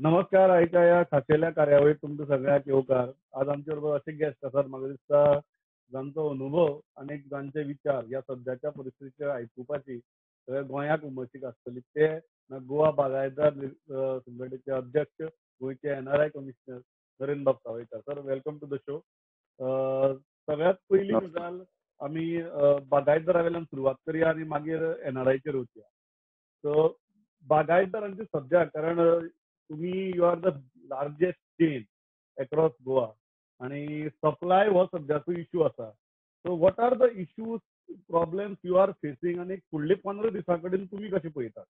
नमस्कार. आयच्या ह्या खाशेल्या कार्यावळीत तुमकां सगळ्यांक येवकार. आज आमचे बरोबर अशे गेस्ट आसात, म्हाका दिसता जांचो अनुभव आनी जांचे विचार ह्या सद्याच्या परिस्थितीचेर आयकुपाची सगळ्या गोंयाक उमळशीक आसतली, ते गोवा बागायतदार संघटनेचे अध्यक्ष, गोंयचे एनआरआय कमिशनर नरेंद्रबाब Sawaikar. Sir, welcome to the show. सगळ्यात पयली गजाल आमी बागायतदारा वयल्यान सुरवात करया आनी मागीर एनआरआयचेर वचया. सो बागायतदारांची सद्या, कारण तुम्ही you are the largest chain across Goa आणि सप्लाय हो सद्याचो इश्यू आसा. So what are the issues, problems you are facing आनी फुडले 15 दिसां कडेन तुमी कशें पळयतात?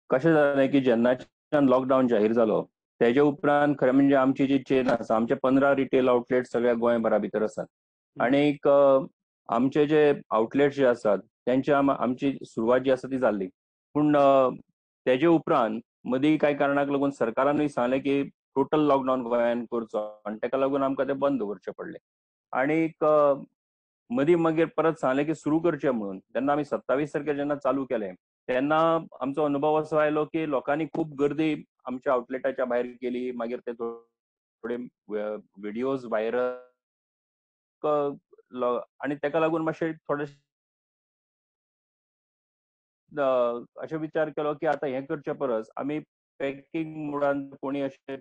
कशें जालें की जेन्नाच्यान लॉकडावन जाहीर जालो तेजे उपरांत खरें म्हणजे आमची जी चेन आसा, आमचे 15 रिटेल आउटलेट सगळ्या गोंयभरा भितर आसात आनी आमचे जे आउटलेट जे आसात तेंच्या आमची सुरवात जी आसा ती जाल्ली. पूण तेजे उपरांत मदीं कांय कारणाक लागून सरकारानूय सांगलें की टोटल लॉकडावन गोंयान करचो आनी तेका लागून आमकां तें बंद दवरचें पडलें. आनीक मदीं मागीर परत सांगलें की सुरू करचें म्हणून, तेन्ना आमी 27 तारखेर जेन्ना चालू केलें तेन्ना आमचो अनुभव असो आयलो की लोकांनी खूब गर्दी आमच्या आउटलेटाच्या भायर केली. मागीर ते थोडे व्हिडियोज व्हायरल आनी तेका लागून मातशें थोडे अशें विचार केलो की आतां हें करचे परस आमी पॅकिंग मोडान कोणी अशें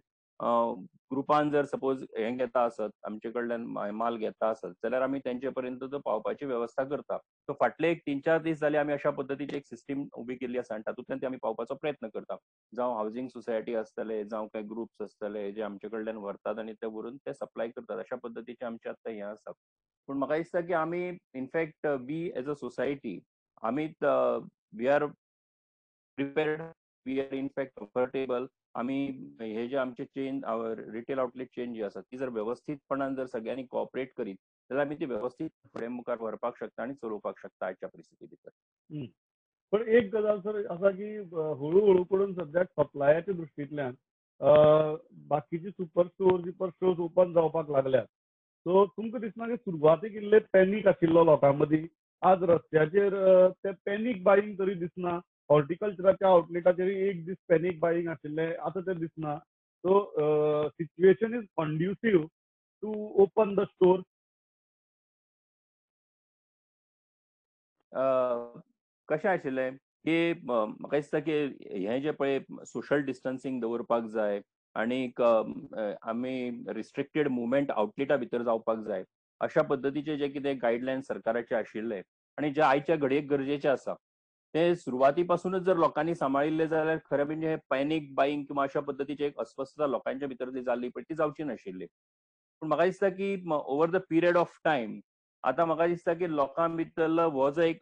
ग्रुपान जर सपोज हें घेता आसत, आमचे कडल्यान माल घेता आसत जाल्यार आमी तेंचे पर्यंत तो पावपाची वेवस्था करता. सो फाटले एक 3-4 दीस जाले आमी अशा पद्दतीची एक सिस्टीम उबी केल्ली आसा आनी तातूंतल्यान ती आमी पावपाचो प्रयत्न करता. जावं हावजींग सोसायटी आसतले, जावं कांय ग्रुप्स आसतले जे आमचे कडल्यान व्हरतात आनी ते व्हरून ते सप्लाय करतात, अशा पद्दतीचे आमचे आतां हें आसा. पूण म्हाका दिसता की आमी in fact we as a society आमी we are prepared, we are in fact comfortable. आमी हे जे आमचे चेन, रिटेल आउटलेट चेन जी आसा ती जर वेवस्थीतपणान जर सगळ्यांनी कॉपरेट करीत जाल्यार आमी ती वेवस्थीत फुडें मुखार व्हरपाक शकता आनी चलोवपाक शकता आयच्या परिस्थिती भितर. पण एक गजाल सर आसा की हळू हळू करून सद्याक सप्लायाच्या दृश्टींतल्यान बाकीचे सुपर स्टोर बिपर स्टोर्स ओपन जावपाक लागल्यात. सो तुमकां दिसना की सुरवातीक इल्ले पॅनीक आशिल्लो लोकां मदीं, आज रस्त्याचेर ते पॅनीक बायींग तरी दिसना. हॉर्टिकल्चराच्या आउटलेटाचेर एक दीस पॅनीक बायींग आशिल्लें, आतां तें दिसना. So situation is conducive to open the store. कशें आशिल्लें की म्हाका दिसता की हें जें पळय सोशल डिस्टन्सींग दवरपाक जाय आनीक आमी रिस्ट्रिक्टेड मुवमेंट आउटलेटा भितर जावपाक जाय, अशा पद्दतीचे जे कितें गायडलायन्स सरकाराचे आशिल्ले आनी जे आयच्या घडयेक गरजेचे आसा ते सुरवाती पासूनच जर लोकांनी सांबाळिल्ले जाल्यार खरें म्हणजे हे पॅनीक बायींग किंवा अशा पद्दतीची एक अस्वस्थता लोकांच्या भितर जी जाल्ली पळय ती जावची नाशिल्ली. पूण म्हाका दिसता की over the period of time आतां म्हाका दिसता की लोकां भितरलो हो जो एक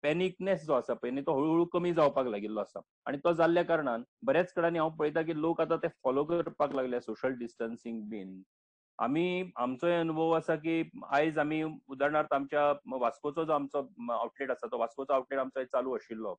पॅनिकनेस जो आसा पळय न्ही तो हळू हळू कमी जावपाक लागिल्लो आसा आनी तो जाल्ल्या कारणान बऱ्याच कडेन हांव पळयता की लोक आतां ते फॉलो करपाक लागले सोशल डिस्टन्सींग बीन. आमी आमचोय अनुभव आसा की आयज आमी उदाहरणार्थ आमच्या वास्कोचो जो आमचो आउटलेट आसा तो वास्कोचो आउटलेट आमचो चालू आशिल्लो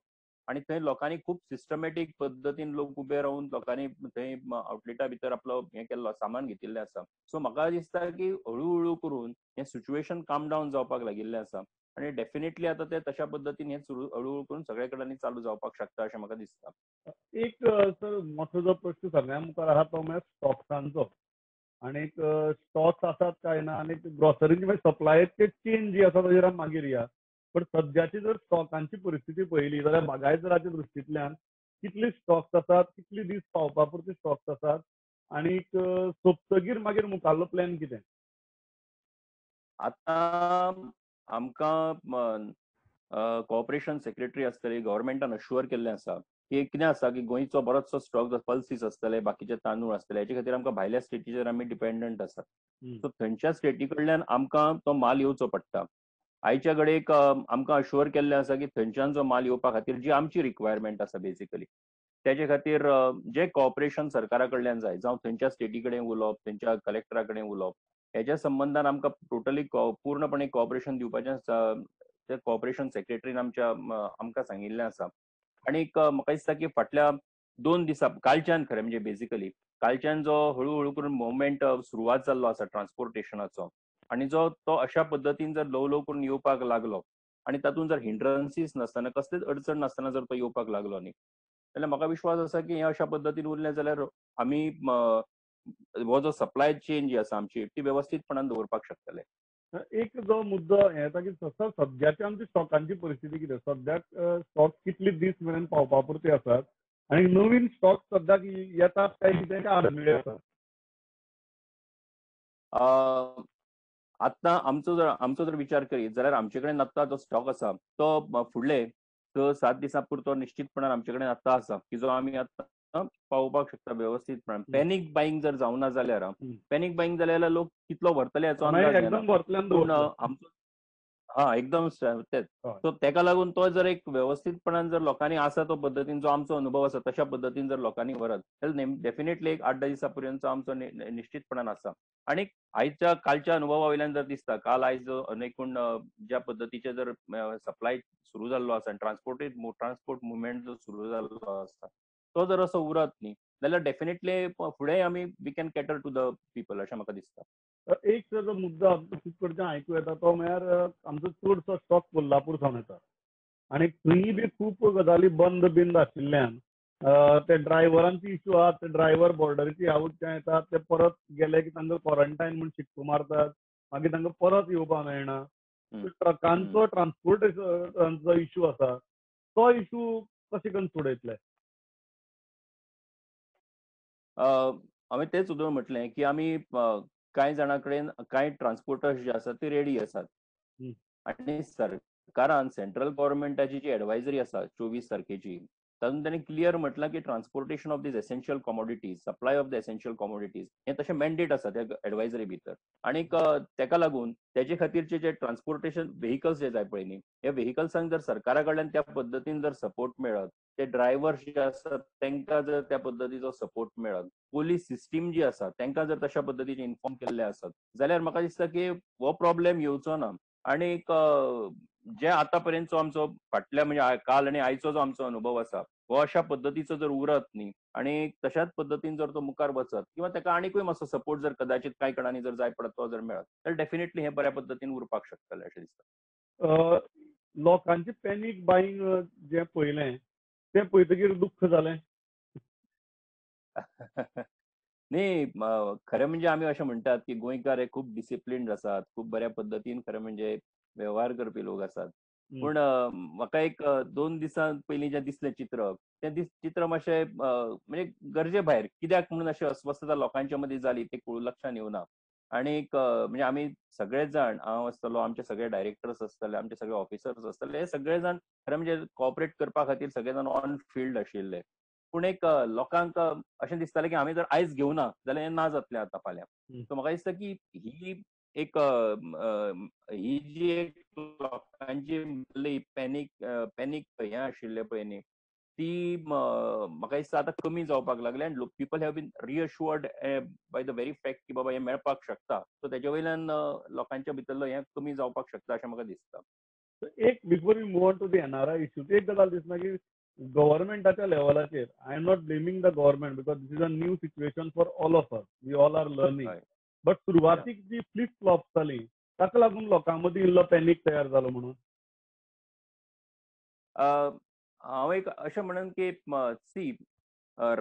आनी थंय लोकांनी खूब सिस्टमॅटीक पद्दतीन लोक उबे रावन लोकांनी थंय आउटलेटा भितर आपलो हें केल्लो सामान घेतिल्लें आसा. सो म्हाका दिसता की हळू हळू करून हें सिच्युएशन काम डावन जावपाक लागिल्लें आसा आनी डेफिनेटली आतां ते तशा पद्दतीन हें सुरू हळू हळू करून सगळे कडेन चालू जावपाक शकता अशें म्हाका दिसता. एक सर मोठो जो प्रश्न सगळ्यां मुखार आसा तो म्हळ्यार स्टॉक्सांचो, आनी स्टॉक्स आसात काय ना, आनी ग्रॉसरीची सप्लायची चेन जी आसा ताजेर आमी मागीर या. पण सद्याची जर स्टॉकांची परिस्थिती पळयली जाल्यार बागायतदाराच्या दृश्टींतल्यान कितले स्टॉक्स आसात, कितले दीस पावपा पुरते स्टॉक्स आसात आनी सोंपतगीर मागीर मुखाल्लो प्लॅन कितें? आतां आमकां कॉपरेशन सेक्रेटरी आसतली, गव्हर्मेंटान अश्युअर केल्लें आसा की कितें आसा की गोंयचो बरोचसो स्टॉक पल्सीस आसतले, बाकीचे तांदूळ आसतले, हेचे खातीर आमकां भायल्या स्टेटीचेर आमी डिपेंडंट आसात. सो थंयच्या स्टेटी कडल्यान आमकां तो माल येवचो पडटा. आयच्या घडयेक आमकां अश्युअर केल्लें आसा की थंयच्यान जो माल येवपा खातीर जी आमची रिक्वायरमेंट आसा बेसिकली तेजे खातीर जे कॉपरेशन सरकारा कडल्यान जाय, जावं थंयच्या स्टेटी कडेन उलोवप, थंयच्या कलेक्टरा कडेन उलोवप, हेच्या संबंदान आमकां टोटली पूर्णपणे कॉपरेशन दिवपाचें ते कॉपरेशन सेक्रेटरीन आमच्या आमकां सांगिल्लें आसा. आनीक म्हाका दिसता की फाटल्या 2 दिसां कालच्यान खरें म्हणजे बेसिकली कालच्यान जो हळू हळू करून मुवमेंट सुरवात जाल्लो आसा ट्रान्सपोर्टेशनाचो आनी जो तो अशा पद्दतीन जर ल्हव ल्हव करून येवपाक लागलो आनी तातूंत जर हिंड्रन्सीस नासतना, कसलीच अडचण नासतना जर तो येवपाक लागलो न्ही जाल्यार म्हाका विश्वास आसा की हें अशा पद्दतीन उरलें जाल्यार आमी हो जो सप्लाय चेन जी आसा आमची ती वेवस्थीतपणान दवरपाक शकतले. एक जो मुद्दो हें येता की सद्याची आमची स्टॉकांची परिस्थिती कितें, सद्याक स्टॉक कितले दीस मेरेन पावपा पुरते आसात आनी नवीन स्टॉक सद्याक येतात काय कितें काय आडमेळी आसात? आतां आमचो जर विचार करीत जाल्यार आमचे कडेन आत्तां जो स्टॉक आसा तो फुडले 6-7 दिसां पुरतो निश्चितपणान आमचे कडेन आत्तां आसा की जो आमी आतां पावोवपाक शकता वेवस्थीतपणान. पॅनीक बायींग जर जावना जाल्यार, पॅनीक बायींग जाल्यार लोक कितलो व्हरतले हाचो अंदाज येना, पूण आमचो हा एकदम तेच. सो तेका लागून तो जर एक वेवस्थीतपणान जर लोकांनी आसा तो पद्दतीन जो आमचो अनुभव आसा तशा पद्दतीन जर लोकांनी व्हरत जाल्यार डेफिनेटली एक 8-10 दिसां पर्यंतचो आमचो निश्चितपणान आसा. आनी आयच्या कालच्या अनुभवा वयल्यान जर दिसता, काल आयज एकूण ज्या पद्दतीचे जर सप्लाय सुरू जाल्लो आसा आनी ट्रान्सपोर्ट मुवमेंट जो सुरू जाल्लो आसा तो जर असो उरत न्ही जाल्यार डेफिनेटली फुडें आमी we can cater to the people अशें म्हाका दिसता. एक जो मुद्दो खूब कडच्यान आयकूं येता तो म्हळ्यार आमचो चडसो स्टॉक कोल्हापूर सावन येता आनी थंय बी खूब गजाली बंद बिंद आशिल्ल्यान ते ड्रायव्हरांची इश्यू आहा. ते ड्रायव्हर बॉर्डरीची ह्या वटच्यान येतात, ते परत गेले की तांकां क्वॉरंटायन म्हूण शिक्को मारतात, मागीर तांकां परत येवपाक मेळना. ट्रकांचो ट्रान्सपोर्टेशनाचो इश्यू आसा, तो इश्यू कशें करून सोडयतले? हांवें तेच सुद्दां म्हटलें की आमी कांय जाणां कडेन कांय ट्रान्सपोर्टर्स जे आसात ते रेडी आसात आनी सरकारान सेंट्रल गव्हर्मेंटाची जी एडवायजरी आसा 24 तारखेची तातूंत ताणें क्लियर म्हटलां की transportation of these essential commodities, supply of the essential commodities हें तशें मॅन्डेट आसा त्या एडवायजरी भितर. आनी तेका लागून तेजे खातीरचे जे ट्रान्सपोर्टेशन व्हेकल्स जे जाय पळय न्ही, ह्या व्हेकल्सांक जर सरकारा कडल्यान त्या पद्दतीन जर सपोर्ट मेळत, ते ड्रायव्हर्स जे आसात तांकां जर त्या पद्दतीचो सपोर्ट मेळत, पोलीस सिस्टीम जी आसा तांकां जर तशा पद्दतीचे इन्फॉर्म केल्ले आसत जाल्यार म्हाका दिसता की हो प्रॉब्लेम येवचो ना. आनी जे आतां पर्यंतचो आमचो फाटल्या म्हणजे काल आनी आयचो जो आमचो अनुभव आसा हो अशा पद्दतीचो जर उरत न्ही आनी तशाच पद्दतीन जर तो मुखार वचत किंवा ताका आनीकूय मातसो सपोर्ट जर कदाचित कांय कणांनी जर जाय पडत तो जर मेळत तर डेफिनेटली हें बऱ्या पद्दतीन उरपाक शकतलें अशें दिसता. लोकांचे पॅनीक बायींग जें पळयलें तें पळयतकीर दुख्ख जालें? न्ही, खरें म्हणजे आमी अशें म्हणटात की गोंयकार हे खूब डिसिप्लिन्ड आसात, खूब बऱ्या पद्दतीन खरें म्हणजे वेव्हार करपी लोक आसात. पूण म्हाका एक 2 दिसां पयलीं जें दिसलें चित्र, तें चित्र मातशें म्हणजे गरजे भायर कित्याक म्हणून अशी अस्वस्थता लोकांच्या मदीं जाली तें लक्षांत येवना. आनी म्हणजे आमी सगळे जाण, हांव आसतलो, आमचे सगळे डायरेक्टर्स आसतले, आमचे सगळे ऑफिसर्स आसतले, हे सगळे जाण खरें म्हणजे कॉपरेट करपा खातीर सगळे जाण ऑन फिल्ड आशिल्ले. पूण एक लोकांक अशें दिसतालें की आमी जर आयज घेवना जाल्यार हें ना जातलें आतां फाल्यां. सो म्हाका दिसता की ही एक ही जी एक लोकांची पॅनीक हें आशिल्लें पळय न्ही ती म्हाका दिसता आतां कमी जावपाक लागली आनी people have been reassured by the very fact की बाबा हें मेळपाक शकता. सो तेजे वयल्यान लोकांच्या भितरलो हें कमी जावपाक शकता अशें म्हाका दिसता. एक before we move on to the NRI issue, एक गजाल दिसना की गव्हर्मेंटाच्या लेवलाचेर, I am not blaming the government because this is a new situation for all of us, we all are learning, but सुरवातीक जी फ्लिप फ्लॉप जाली ताका लागून लोकां मदीं इल्लो पॅनीक तयार जालो म्हणून हांव एक अशें म्हणन की see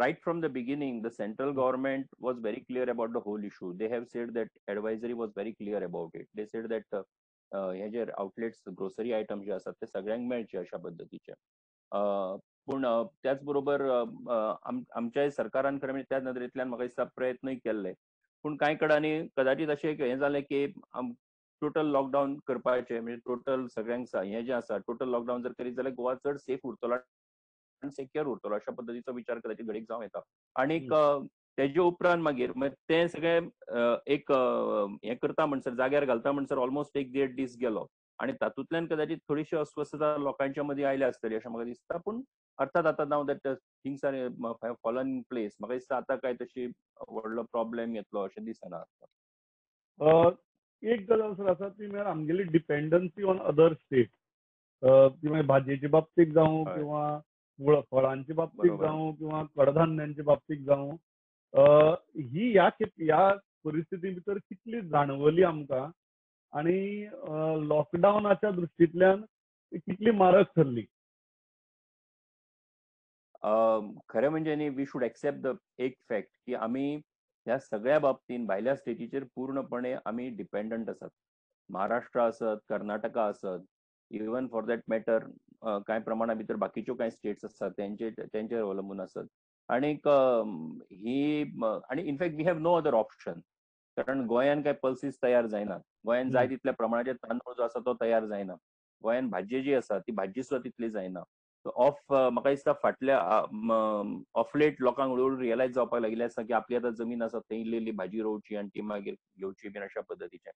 right from the beginning the central government was very clear about the whole issue. They have said that advisory was very clear about it. They said that हे जे आउटलेट्स ग्रोसरी आयटम जे आसात ते सगळ्यांक मेळचे अशा पद्दतीचे. पूण त्याच बरोबर आमच्याय सरकारान खरें म्हणजे त्या नदरेंतल्यान म्हाका दिसता प्रयत्नूय केल्ले. पूण कांय कडांनी कदाचित अशें हें जालें की टोटल लॉकडावन करपाचें, म्हणजे टोटल सगळ्यांक हें जें आसा टोटल लॉकडावन जर करीत जाल्यार गोवा चड सेफ उरतलो आनी सेक्युअर उरतलो अशा पद्दतीचो विचार कदाचित घडीक जावं येता. आनीक तेजे उपरांत मागीर तें सगळें एक हें करता म्हणसर जाग्यार घालता म्हणसर ऑलमोस्ट 1-1.5 दीस गेलो आनी तातूंतल्यान कदाचित थोडीशी अस्वस्थता लोकांच्या मदीं आयल्या आसतली अशें म्हाका दिसता. पूण अर्थात आतां now that things are fallen in place, म्हाका दिसता आतां काय तशी व्हडलो प्रॉब्लेम येतलो अशें दिसना. एक गजाल सर आसा ती म्हळ्यार आमगेली डिपेंडन्सी ऑन अदर स्टेट, ती मागीर भाजयेचे बाबतीक जावं किंवा फळांचे बाबतीक जावं किंवा कडधान्यांचे बाबतीक जावं, ही ह्या परिस्थिती भितर कितली जाणवली आमकां आनी लॉकडावनाच्या दृश्टींतल्यान कितली मारक ठरली? खरें म्हणजे न्ही, we should accept the एक फॅक्ट की आमी ह्या सगळ्या बाबतीन भायल्या स्टेटीचेर पूर्णपणे आमी डिपेंडंट आसात. महाराष्ट्र आसत, कर्नाटका आसत, इवन फॉर that matter कांय प्रमाणा भितर बाकीच्यो कांय स्टेट्स आसात तेंचेर अवलंबून आसत. आणीक ही आनी in fact we have no other option, कारण गोंयान कांय पल्सीस तयार जायनात, गोंयान जाय तितल्या प्रमाणाचेर तांदूळ जो आसा तो तयार जायना, गोंयान भाजी जी आसा ती भाजी सुद्दां तितली जायना. ऑफ म्हाका दिसता फाटल्या ऑफ लेट लोकांक हळूहळू रियलायज जावपाक लागिल्लें आसा की आपली आतां जमीन आसा थंय इल्ली इल्ली भाजी रोवची आनी ती मागीर घेवची बीन अशा पद्दतीचें.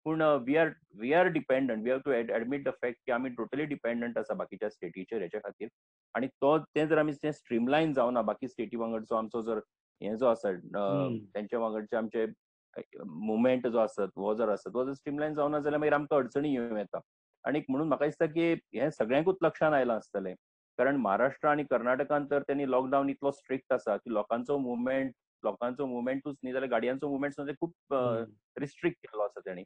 पूण we are dependent, we have to admit the fact की आमी टोटली डिपेंडंट आसा बाकीच्या स्टेटीचेर हेच्या खातीर. आनी तो तें जर आमी तें स्ट्रीमलायन जावना बाकी स्टेटी वांगडचो आमचो जर हें जो आसा तेंच्या वांगडचे आमचे मुवमेंट जो आसत हो जर आसत हो जर स्ट्रीमलायन जावना जाल्यार मागीर आमकां अडचणी येवं येता. आनी म्हणून म्हाका दिसता की हें सगळ्यांकूच लक्षांत आयलां आसतलें, कारण महाराष्ट्र आनी कर्नाटकान तर त्यांनी लॉकडावन इतलो स्ट्रिक्ट आसा की लोकांचो मुवमेंटूच न्ही जाल्यार गाडयांचो मुवमेंट सुद्दां खूब रिस्ट्रिक्ट केल्लो आसा तेणी.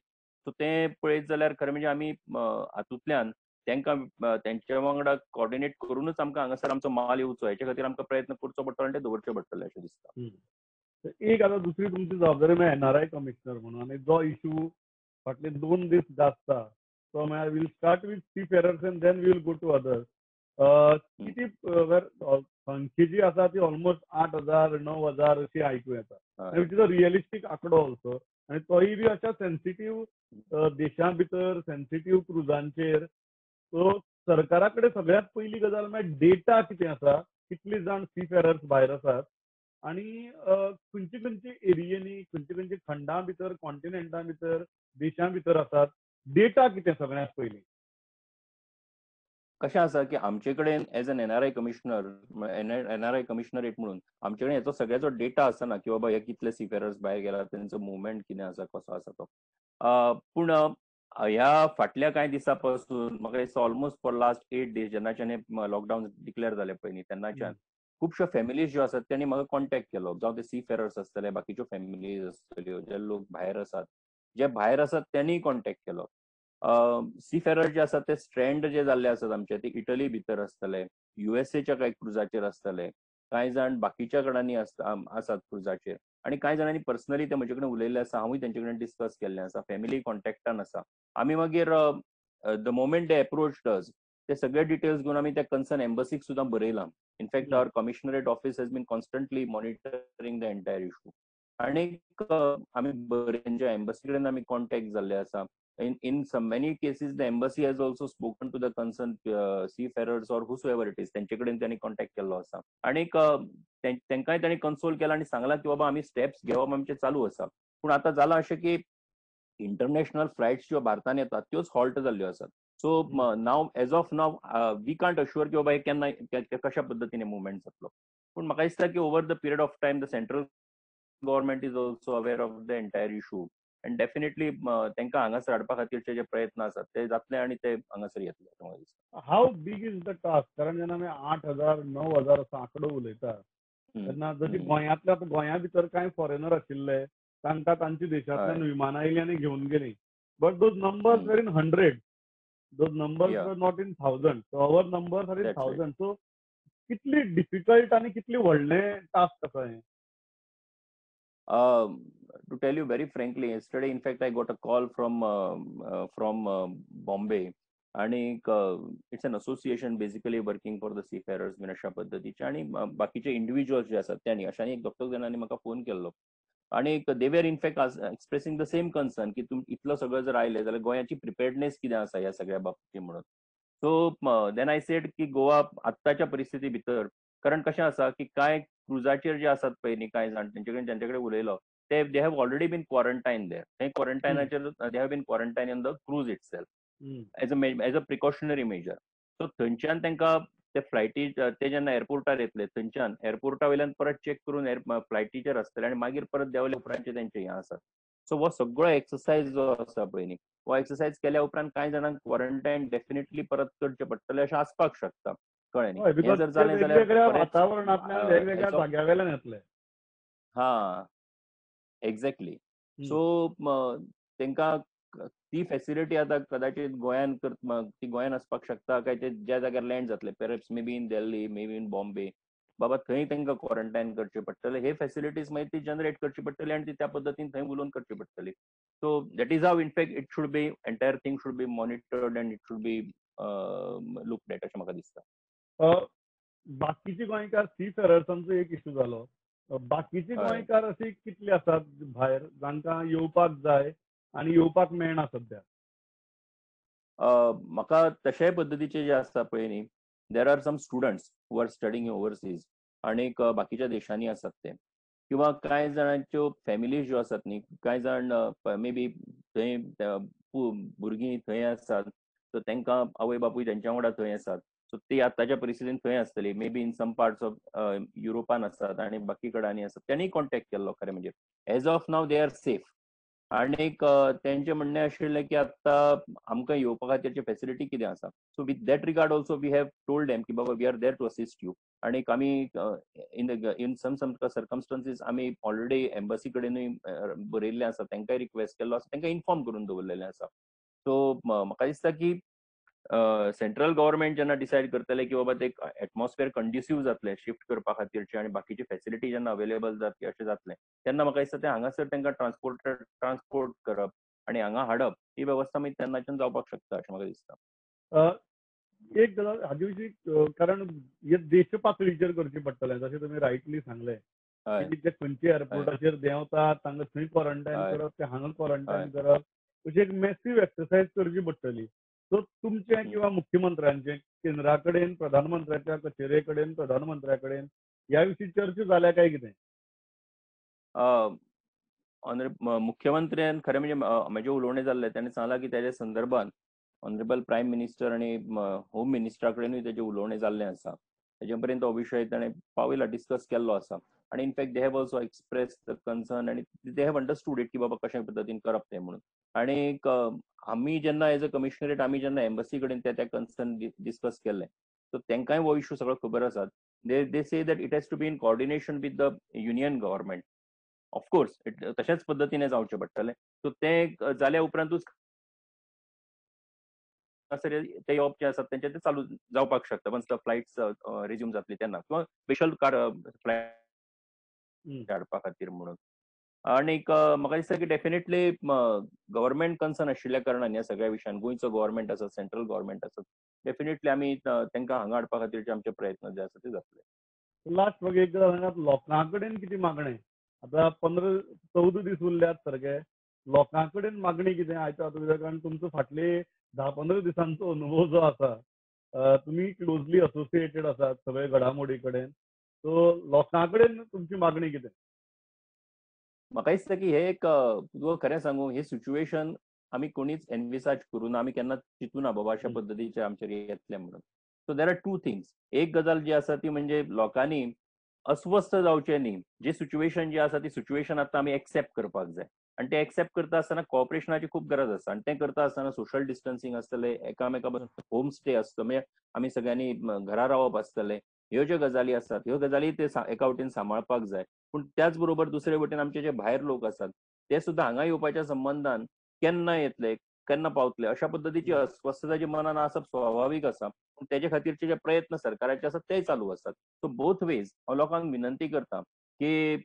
सो तें पळयत जाल्यार खरें म्हणजे आमी हातूंतल्यान तांकां तेंच्या वांगडा कॉर्डिनेट करूनच आमकां हांगासर आमचो माल येवचो हेच्या खातीर आमकां प्रयत्न करचो पडटलो आनी ते दवरचे पडटले अशें दिसता. एक आतां दुसरी तुमची जबाबदारी म्हळ्यार एनआरआय कमिशनर म्हणून, आनी जो इशू फाटले 2 दीस गाजता तो म्हळ्यार we'll start with seafarers and then we'll go to others. किती संख्या जी आसा ती ऑलमोस्ट 8,000 9,000 अशी आयकूं येता, which is a realistic आंकडो ऑल्सो, आनी तोय बी अशा सेन्सिटीव देशां भितर सेन्सिटीव क्रुजांचेर. सो सरकारा कडेन सगळ्यांत पयली गजाल म्हळ्यार डेटा कितें आसा, कितले जाण सी फेरर्स भायर आसात आनी खंयचे खंयचे एरियेनी, खंयचे खंयचे खंडां भितर, कॉन्टिनेंटां भितर, देशां भितर आसात, डेटा कितें सगळ्यांत पयलीं. कशें आसा की आमचे कडेन as an NRI commissioner, NRI commissionerate म्हणून आमचे कडेन हेचो सगळ्याचो डेटा आसना की बाबा हे कितले सीफेरर्स भायर गेला, तेंचो मुवमेंट कितें आसा, कसो आसा तो. पूण ह्या फाटल्या कांय दिसां पासून म्हाका दिसता ऑलमोस्ट फॉर लास्ट 8 days जेन्नाच्यान हें लॉकडावन डिक्लेअर जालें पळय न्ही तेन्नाच्यान खुबश्यो फॅमिलीज ज्यो आसात तेणी म्हाका कॉन्टेक्ट केलो, जावं ते सीफेरर्स आसतले, बाकीच्यो फॅमिलीज आसतल्यो, जे लोक भायर आसात, जे भायर आसात तेणीय कॉन्टेक्ट केलो. सीफेरर जे आसात ते स्ट्रेंड जे जाल्ले आसात आमचे ते इटली भितर आसतले, युएसएच्या कांय क्रुजाचेर आसतले, कांय जाण बाकीच्या कडांनी आसात क्रुजाचेर, आनी कांय जाणांनी पर्सनली ते म्हजे कडेन उलयल्ले आसा, हांवूय तेंचे कडेन डिस्कस केल्लें आसा, फॅमिली कॉन्टेक्टान आसा. आमी मागीर the moment they approach us ते सगळे डिटेल्स घेवन आमी त्या कन्सर्न एम्बसीक सुद्दां बरयलां. In fact our commissionerate office has been constantly monitoring the entire issue. आनीक आमी बरें एम्बसी कडेन आमी कॉन्टेक्ट जाल्ले आसा. In some many cases the embassy has also spoken to the concerned seafarers or whosoever it is, त्यांचे कडेन त्यांनी कॉन्टेक्ट केल्लो आसा आनीक तेंकांय तांणी कन्सोल केला आनी सांगलां की बाबा आमी स्टेप्स घेवप आमचें चालू आसा. पूण आतां जालां अशें की इंटरनॅशनल फ्लायट्स ज्यो भारतान येतात त्योच हॉल्ट जाल्ल्यो आसात. So now as of now we can't assure की बाबा हे केन्ना कशा पद्दतीने मुवमेंट जातलो. पूण म्हाका दिसता की over the period of time the central government is also aware of the entire issue and definitely तांकां हांगासर हाडपा खातीरचे जे प्रयत्न आसात ते जातले आनी ते हांगासर येतले अशें म्हाका दिसता. How big is the task? कारण जेन्ना आमी 8,000 9,000 असो आंकडो उलयता तेन्ना जशी गोंयांतल्या गोंया भितर कांय फॉरेनर आशिल्ले तांकां तांच्या देशांतल्यान विमानां आयलीं आनी घेवन गेलीं, but those numbers were in 100, those numbers were not in 1,000. So our numbers are in 1,000. So कितली डिफिकल्ट आनी कितली व्हडलें टास्क आसा हें? To tell you very frankly, yesterday in fact I got a call from Bombay, आणि it's an association basically working for the seafarers बीन अशा पद्दतीचे आनी बाकीचे इंडिव्हिज्युअल्स जे आसात त्यांनी अशांनी एक डॉक्टर जाणांनी म्हाका फोन केल्लो आनी they were in fact expressing the same concern की तुम इतलो सगळं जर आयलें जाल्यार गोंयाची प्रिपेर्डनेस कितें आसा ह्या सगळ्या बाबतींत म्हणून. सो then I said की गोवा आत्ताच्या परिस्थिती भितर, कारण कशें आसा की कांय क्रुजाचेर जे आसात पळय न्ही कांय जाण तेंचे कडेन ज्यांचे कडेन उलयलो ते they have already been quarantine there, थंय क्वॉरंटायनाचेर they have been quarantine in the cruise itself as a precautionary measure. So थंयच्यान तांकां ते फ्लायटी ते जेन्ना एअरपोर्टार येतले थंयच्यान एअरपोर्टा वयल्यान परत चॅक करून फ्लायटीचेर आसतले आनी मागीर परत देंवले उपरांतचे तेंचे हें आसा. सो हो सगळो एक्सरसायज जो आसा पळय न्ही हो एक्सरसायज केल्या उपरांत कांय जाणांक क्वॉरंटायन डेफिनेटली परत करचें पडटलें अशें आसपाक शकता. कळ्ळें न्ही? हें जर जालें जाल्यार वातावरणांतल्यान वेगवेगळ्या जाग्या वेल्यान येतले. हा, एक्झॅक्टली. सो तांकां ती फॅसिलिटी आतां कदाचित गोंयान ती गोंयान आसपाक शकता काय ते ज्या जाग्यार लँड जातले, perhaps maybe in Delhi, maybe in Bombay, बाबा थंय तांकां क्वॉरंटायन करचें पडटलें. हे फॅसिलिटीज मागीर ती जनरेट करची पडटली आनी ती त्या पद्दतीन थंय उलोवन करची पडटली. So that is how in fact it should be, entire thing should be monitored and it should be looked at अशें म्हाका दिसता. बाकीचे गोंयकार सी फेरर्सांचो एक इशू जालो, बाकीचे गोंयकार असे कितले आसात भायर जांकां येवपाक जाय आनी येवपाक मेळना सद्या? म्हाका तशेय पद्दतीचे जे आसता पळय न्ही, there are some students who are studying overseas आनीक बाकीच्या देशांनी आसात ते, किंवा कांय जाणांच्यो फॅमिलीज ज्यो आसात न्ही, कांय जाण मे बी थंय भुरगीं थंय आसात, सो तांकां आवय बापूय तेंच्या वांगडा थंय आसात, सो ती आतांच्या परिस्थितीन थंय आसतली, may be in some parts of युरोपान आसात आनी बाकी कडेन आसात, तेणीय कॉन्टेक्ट केल्लो. खरें म्हणजे as of now they are safe. आनीक तेंचें म्हणणें आशिल्लें की आतां आमकां येवपा खातीरची फॅसिलिटी कितें आसा. So with that regard also we have told them की बाबा we are there to assist you. आनीक आमी इन सम सम सर्कमस्टन्सीस आमी ऑलरेडी एम्बसी कडेनूय बरयल्लें आसा, तांकांय रिक्वेस्ट केल्लो आसा, तांकां इन्फॉर्म करून दवरलेलें आसा. सो म्हाका दिसता की सेंट्रल गव्हर्मेंट जेन्ना डिसायड करतले की बाबा ते एटमॉस्फियर कंड्युसीव जातलें शिफ्ट करपा खातीरचें आनी बाकीची फॅसिलिटी जेन्ना अवेलेबल जातली अशें जातलें, तेन्ना म्हाका दिसता तें हांगासर तांकां ट्रान्सपोर्ट करप आनी हांगा हाडप ही वेवस्था मागीर तेन्नाच्यान जावपाक शकता अशें म्हाका दिसता. एक गजाल हाजे विशीं, कारण हे देश पातळीचेर करचें पडटलें, जशें तुमी रायटली सांगलें की ते खंयच्या एअरपोर्टाचेर देंवतात तांकां थंय क्वॉरंटायन करप, ते हांगा क्वॉरंटायन करप, अशी एक मॅसीव एक्सरसायज करची पडटली. सो तुमचें किंवा मुख्यमंत्र्यांचें केंद्रा कडेन, प्रधानमंत्र्याच्या कचेरे कडेन, प्रधानमंत्र्या कडेन ह्या विशीं चर्चा जाल्या काय कितें? ऑनरेबल मुख्यमंत्र्यान खरें म्हणजे म्हजें उलोवणें जाल्लें, ताणें सांगलां की तेज्या संदर्भान ऑनरेबल प्रायम मिनिस्टर आनी होम मिनिस्टरा कडेनूय तेजें उलोवणें जाल्लें आसा, तेजे पर्यंत हो विशय ताणें पावयला, डिस्कस केल्लो आसा. आनी in fact they have also express the concern आनी they have understood it की बाबा कशे पद्दतीन करप तें म्हणून. आनी आमी जेन्ना एज अ कमिशनरेट आमी जेन्ना एम्बसी कडेन त्या कन्सर्न डिस्कस केल्लें, सो तांकांय हो इशू सगळो खबर आसा. They say that it has to be in coordination with the union government. Of course तशेंच पद्दतीन जावचें पडटलें. सो तें जाल्या उपरांतूच ते येवप जे आसात तेंचे ते चालू जावपाक शकता वन्स the flights resume जातली तेन्ना, किंवा स्पेशल कार फ्लायट हाडपा खातीर म्हणून. आनीक म्हाका दिसता की डेफिनेटली गव्हर्मेंट कन्सर्न आशिल्ल्या कारणान ह्या सगळ्या विशयान गोंयचो गव्हर्मेंट आसा, सेंट्रल गव्हर्मेंट आसा, डेफिनेटली आमी तांकां हांगा हाडपा खातीरचे आमचे प्रयत्न जे आसा ते जातले. लास्ट मागीर एक सांगात, लोकां कडेन कितें मागणें? आतां 15-14 दीस उरल्यात सारके, लोकां कडेन मागणी कितें आयता? कारण तुमचो फाटले 10-15 दिसांचो अनुभव जो आसा, तुमी क्लोजली असोसिएटेड आसात सगळे घडामोडी कडेन, सो लोकां कडेन तुमची मागणी कितें? म्हाका दिसता की हे एक तुका खरें सांगू, हे सिच्युएशन आमी कोणीच एनविसाज करूं ना, आमी केन्ना चिंतूना बाबा अशा पद्दतीचे आमचेर येतलें म्हणून. So there are two things. एक गजाल जी आसा ती म्हणजे लोकांनी अस्वस्थ जावचें न्ही, जे सिच्युएशन जी आसा ती सिच्युएशन आतां आमी एक्सेप्ट करपाक जाय, आनी तें एक्सेप्ट करता आसतना कॉपरेशनाची खूब गरज आसा. आनी तें करता आसतना सोशल डिस्टन्सिंग आसतलें, एकामेका होम स्टे आसतलो, म्हणजे आमी सगळ्यांनी घरा रावप आसतलें, ह्यो ज्यो गजाली आसात ह्यो गजाली ते एका वटेन सांबाळपाक जाय. पूण त्याच बरोबर दुसरे वटेन आमचे जे भायर लोक आसात ते सुद्दां हांगा येवपाच्या संबंदान केन्ना येतले, केन्ना पावतले अशा पद्दतीची अस्वस्थता जी मनान आसप स्वाभावीक आसा. पूण तेजे खातीरचे जे प्रयत्न सरकाराचे आसात ते चालू आसात. सो बोथ वेज हांव लोकांक विनंती करता की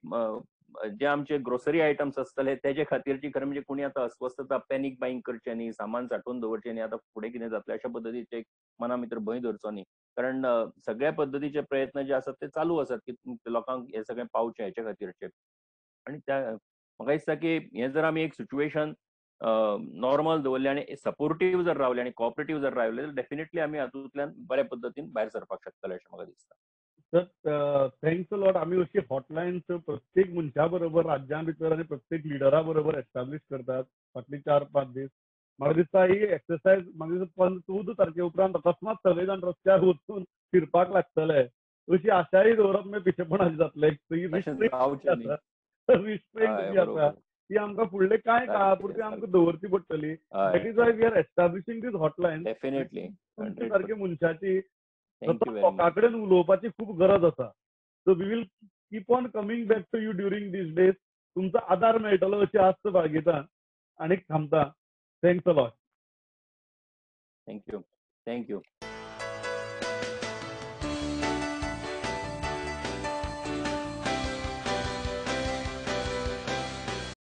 जे आमचे ग्रोसरी आयटम्स आसतले तेजे खातीरची खरें म्हणजे कोणी आतां अस्वस्थता, पॅनीक बायिंग करचें न्ही, सामान सांठोवन दवरचें न्ही, आतां फुडें कितें जातलें अशा पद्दतीचे मना भितर भंय धरचो न्ही, कारण सगळ्या पद्दतीचे प्रयत्न जे आसात ते चालू आसात की लोकांक हें सगळें पावचें हेच्या खातीरचे. आनी त्या म्हाका दिसता की हें जर आमी एक सिच्युएशन नॉर्मल दवरलें आनी सपोर्टीव जर रावले आनी कॉपरेटीव जर रावले तर डेफिनेटली आमी हातूंतल्यान बऱ्या पद्दतीन भायर सरपाक शकतले अशें म्हाका दिसता. Sir thanks a lot. आमी अशी हॉटलायन्स प्रत्येक मनशा बरोबर राज्या भितर आनी प्रत्येक लिडरा बरोबर एस्टाब्लीश करतात फाटले 4-5 दीस. म्हाका दिसता ही एक्सरसायज म्हाका दिसता 14 तारखे उपरांत अकस्मात सगळे जाण रस्त्यार वचून फिरपाक लागतले अशी आशाय दवरप मागीर पिशेपणाची जातलें. रिस्ट्रेंट जी आसा ती आमकां फुडले कांय काळा पुरती आमकां दवरची पडटली. That is why we are establishing this hotline. Definitely तुमच्या सारखे मनशाची लोकां कडेन उलोवपाची खूब गरज आसा. So we will keep on coming back to you during these days. तुमचो आदार मेळटलो अशी आस्त बाळगिता आनी थांबता. Thanks a lot. Thank you. Thank you.